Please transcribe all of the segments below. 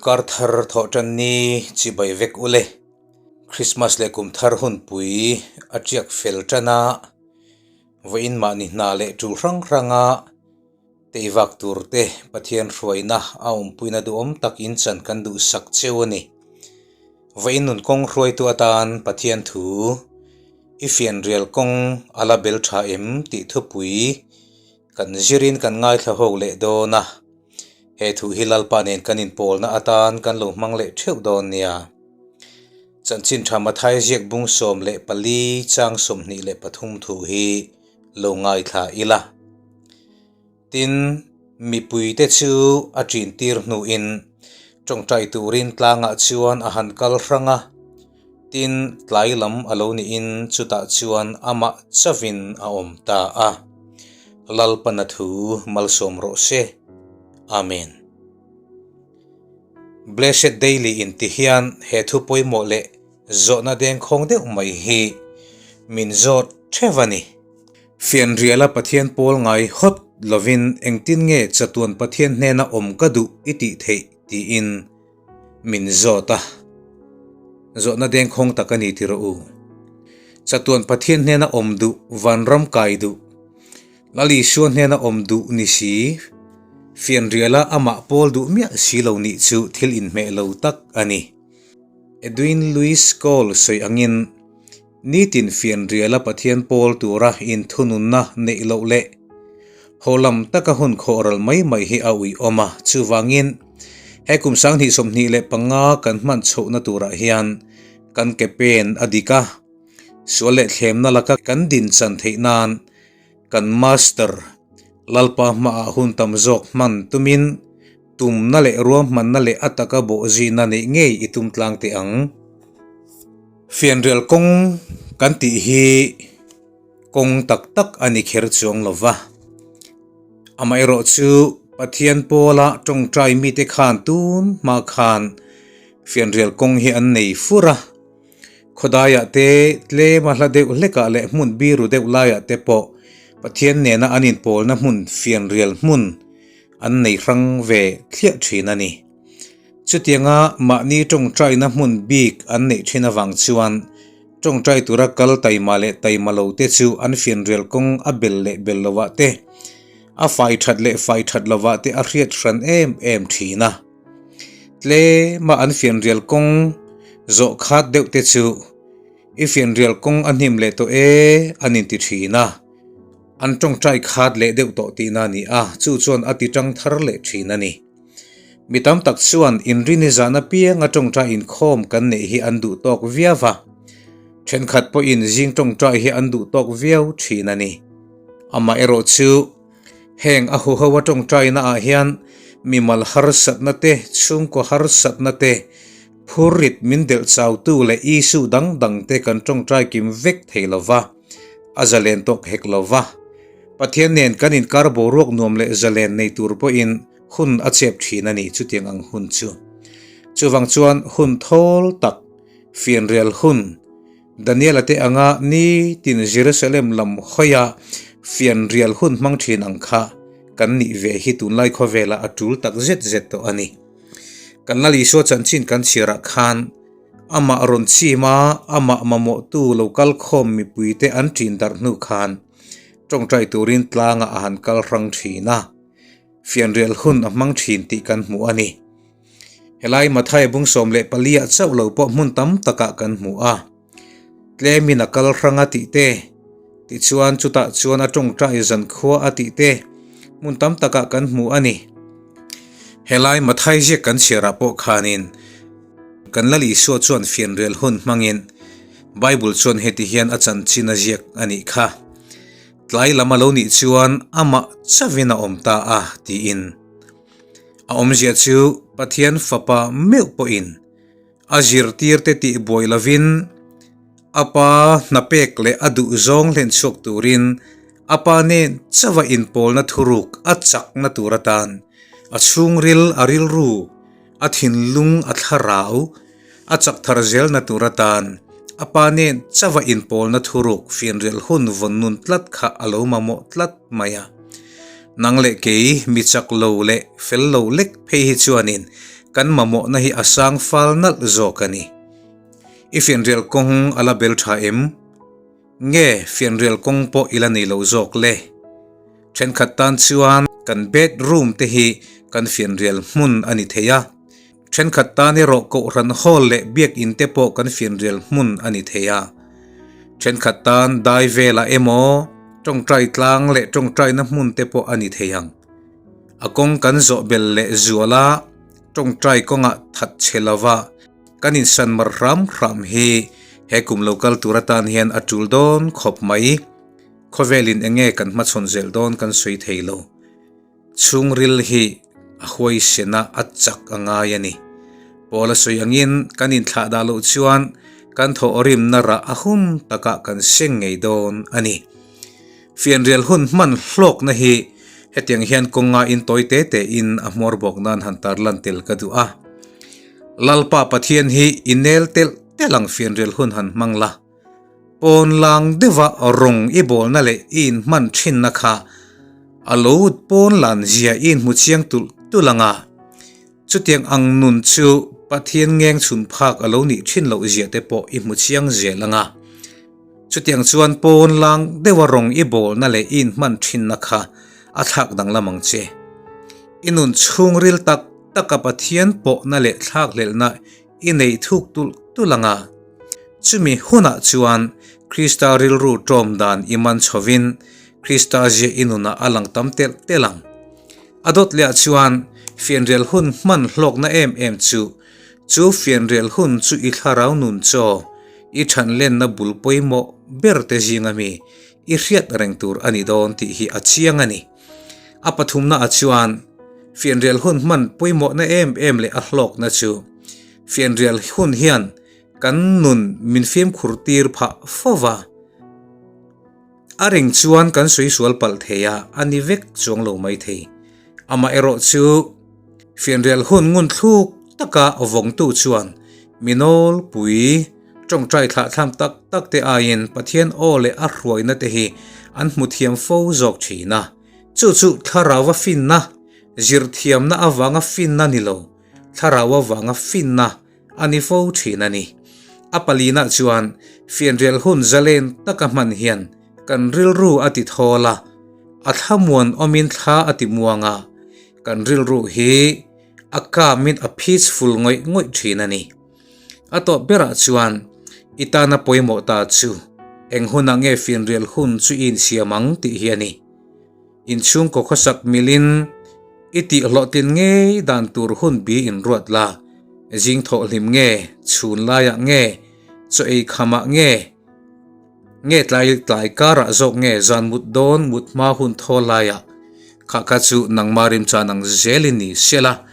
Chawlhkar thar thawhtan ni chibai vek ule. Christmas leh kum thar hunpui a tiak fel tan a, vawiin mahni hna leh tul hrang hranga teivak tur te Pathian hruaina a awmpuina duhawm tak in chan kan duhsak cheu a ni. Vawiin nun kawng hruaitu atan Pathian thu i fianrial kawng a la bel tha em tih thupui kan zirin kan ngaithla ho leh dawn a. He thu hi Lalpa nen kan inpawlna atan kan lo hmang leh theuh dawn nia. Chanchin tha Mathai ziak bung 14 chang 23 thu hi lo ngaithla ila. Tin, mipuite chu a ṭintir hnuin ṭawngṭai turin tlangah chuan a han kal hrang a. Tin, tlai lam a lo niin chutah chuan amah chauhin a awm ta a. Lalpana thu malsawm rawh se. Amen. Blessed Daily in ti hian he thu pawimawh leh zawhna dengkhawng deuh mai hi min zawt theuh a ni. Fianriala Pathian pawl ngai hawt lovin engtin nge chatuan Pathian hnena awm ka duh i tih theih tiin min zawt a. Zawhna dengkhawng tak a ni ti rawh u. Chatuan Pathian hnena awm duh, vanram kai duh, Lal Isua hnena awm duh ni si, fianriala amah pawl duh miah si lo nih chu thil inhmeh lo tak a ni. Edwin Louis Cole sawi angin, Nitin fianriala Pathian pawl tura inthununna neih loh leh haw lam taka hun khawh ral mai mai hi a uiawm a. Chuvangin, he kum 2025 kan hman chhohna turah hian kan ke pen a dik a, sual leh thlemna laka kan din chan theih nan kan Master, Lalpa hmaah hun tam zawk hman tumin tumna leh ruahmanna leh a taka bawhzihna neih ngei i tum tlang teh ang. Fianrial kawng kan tih hi kawng tak tak a ni kher chuang lo va. Amaherawh chu Pathian pawla tawngtai mite khan tun hma khan fianrial kawng hi an nei fur a. Khawdaiah te tlema hla deuh hlekah leh hmun biru deuh laiah te pawh Pathian nena an inpawlna hmun fianrial hmun an nei hrang ve thliah thin a ni. Chutianga mahni tawngtaina hmun bik an neih thin avang chuan tawngtai tura kal taima leh taima lo te chu an fianrial kawng a bel leh bel lovah te, a fai that leh fai that lovah te a hriat hran em em thin a. Tlema an fianrial kawng zawh khat deuh te chu i fianrial kawng a hnim leh tawh e an inti thin a, an tawngtai khat leh deuh tawh tihna a ni a, chu chuan a ti tang thar leh thin a ni. Mi tam tak chuan inrini zan apianga tawngtai inkhawm kan neih hi an duh tawk viau va, thenkhat pawhin zing tawngtai hi an duh tawk viau thin a ni. Amaherawh chu heng a huho a tawngtaina ah hian mimal harsatna te, chhungkaw harsatna te, phurrit min delh chautu leh issue dang dang te kan tawngtai kim vek thei lo va, a zalen tawk hek lo va. Pathian nen kan inkar boruak nuam leh zalen nei tur pawhin hun a chep thin a ni chutiang ang hun chu. Chuvang chuan hun thawl tak, fianrial hun, Daniela te anga nitin Jerusalem lam hawia fianrial hun hmang thin ang kha kan nih ve hi tunlai khawvelah a tul tak zet zet tawh a ni. Kan Lal Isua chanchin kan chhiarah khan amah rawn chim a, amah mamawhtu lo kal khawm mipuite an ṭin darh hnu khan ṭawngṭai turin tlangah a han kal hrang thin a. Fianrial hun a hmang thin tih kan hmu a ni. Helai Mathai bung 14 ah chauh lo pawh hmun tam takah kan hmu a. Tlemin a kal hrang a tih te, tichuan chutah chuan a tawngtai zankhua a tih te hmun tam takah kan hmu a ni. Helai Mathai ziak kan chhiarah pawh khanin kan Lal Isua chuan fianrial hun hmangin Bible chuan heti hian a chanchin a ziak a nih kha. Tlai lam a lo nih chuan amah chauhin a awm ta a, tiin. A awmzia chu Pathian Fapa meuh pawhin a zirtirte tih buai lovin a pa hna pek leh a duh zawng hlen chhuak turin a pa nen chauha inpawlna thuruk a chakna tur atan a chhungril a rilru a thinlung a thlarau A chak thar zelna tur atan a pa nen chauha inpawlna thuruk fianrial hun vawn nun tlat kha a lo mamawh tlat mai a. Nang leh kei mi chak lo leh fel lo lek phei hi chuanin kan mamawhna hi a sang fal nalh zawk a ni. I fianrial kawng a la bel tha em? Nge fianrial kawng pawh i la nei lo zawk le? Thenkhat tan chuan kan bed room te hi kan fianrial hmun a ni thei a. Thenkhat tan erawh Kohhran Hall leh Biakin te pawh kan fianrial hmun a ni thei a. Thenkhat tan dai velah emaw tawngtai tlang leh tawngtaina hmun te pawh a ni thei ang. A kawng kan zawh bel leh zual a, tawngtai kawngah that chhe lova kan insan mar hram hram hi he kum lo kal tur atan hian a tul dawn khawp mai. Khawvelin enge kan hmachhawn zel dawn kan sawi thei lo. Chhungril hi a huaisena a chak a ngai a ni. Paula sawi angin kan inthlah dah loh chuan kan thawhrimna rah a hun takah kan seng ngei dawn a ni. Fianrial hun hman hlawkna hi hetiang hian kawnga in tawi te te in a hmawr bawk nan han tarlan tel ka duh a. Lalpa Pathian hi i nel telh telh ang fianrial hun han hmang la. Pawn lang deuha rawng i bawlna leh i inhman thinna kha a lo pawn lan zia i inhmu chiang tulh tulh ang a. Chutiang ang nun chu Pathian ngeng chhun phak a lo nih thin loh zia te pawh i hmu chiang zel ang a. Chutiang chuan pawn lang deuha rawng i bawlna leh i inhman thinna kha a thlak danglam ang che. I nun chhungril tak taka Pathian pawhna leh thlakhlelhna i nei thuk tulh tulh ang a. Chumi hunah chuan Krista rilru ṭawm dan i man chhovin Krista zia i nunah a lang tam telh telh ang. A dawt lehah chuan fianrial hun hman hlawkna em em chu, chu fianrial hun chu i thlarau nun chaw, i ṭhanlenna bul pawimawh ber te zinga mi i hriat reng tur a ni dawn tih hi a chiang a ni. A pathumnaah chuan fianrial hun hman pawimawhna em em leh a hlawkna chu fianrial hun hian kan nun min fimkhur tir phah fo va. A ring chuan kan sawi sual palh thei a, a ni vek chuang lo mai thei. Amaherawh chu fianrial hun ngun thluk taka vawngtu chuan mi nawlpui tawngtai thlahthlam tak tak te aiin Pathian aw leh a hruaina te hi an hmu thiam fo zawk thin a. Chu chu thlarau a finna, zirthiamna avanga finna ni lo, thlarau avanga finna a ni fo thin a ni. A palinah chuan fianrial hun zalen taka hman hian kan rilru a ti thawl a, a thlamuan awmin thla a ti muang a, kan rilru hi a kamin a peaceful ngawih ngawih thin a ni. A tawp berah chuan i tana pawimawh ta chu eng hunah nge fianrial hun chu i insiam ang tih hi a ni. Inchhungkaw khawsak milin i tih hlawhtlin ngei dan tur hun bi inruat la, zing thawh hlim nge, chhun laiah nge, chaw ei khamah nge, nge tlai tlai karah zawk nge zan mut dawn mut hma hun thaw laiah kha kha chu nangma rimchan ang zelin ni sela,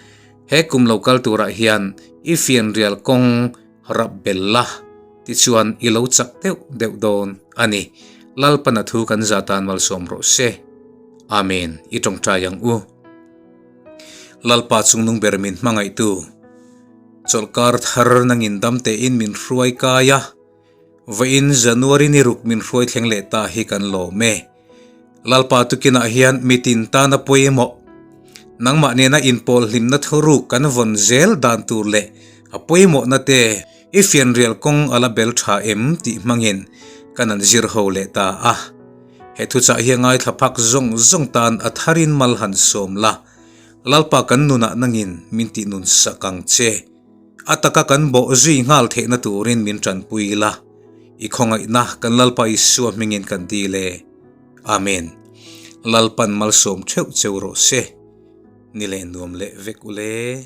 he kum lo kal turah hian i fianrial kawng rap bel la tichuan i lo chak deuh deuh dawn a ni. Lalpana thu kan za tan malsawm rawh se. Amen. I tawngtai ang u. Lalpa chungnung ber min hmangaihtu. Chawlhkar thar nangin dam tein min hruai kai a. Vawiin January ni ruk min hruai thleng leh ta hi kan lawm e. Lalpa tukinah hian mitin tana pawimawh, nangmah nena inpawl hlimna thuruk kan vawn zel dan tur leh a pawimawhna te i fianrial kawng a la bel tha em tih hmangin kan an zir ho leh ta a. He thuchah hi a ngaithla phak zawng zawng tan a tharin mal han sawm la, Lalpa kan nunah nangin min tih nun sak ang che. A taka kan bawh zui nghal theihna turin min tanpui la, i khawngaihna kan Lalpa Isua hmingin kan dil e. Amen. Lalpan malsawm theuh cheu rawh se. Ni leh nuam leh vek ule.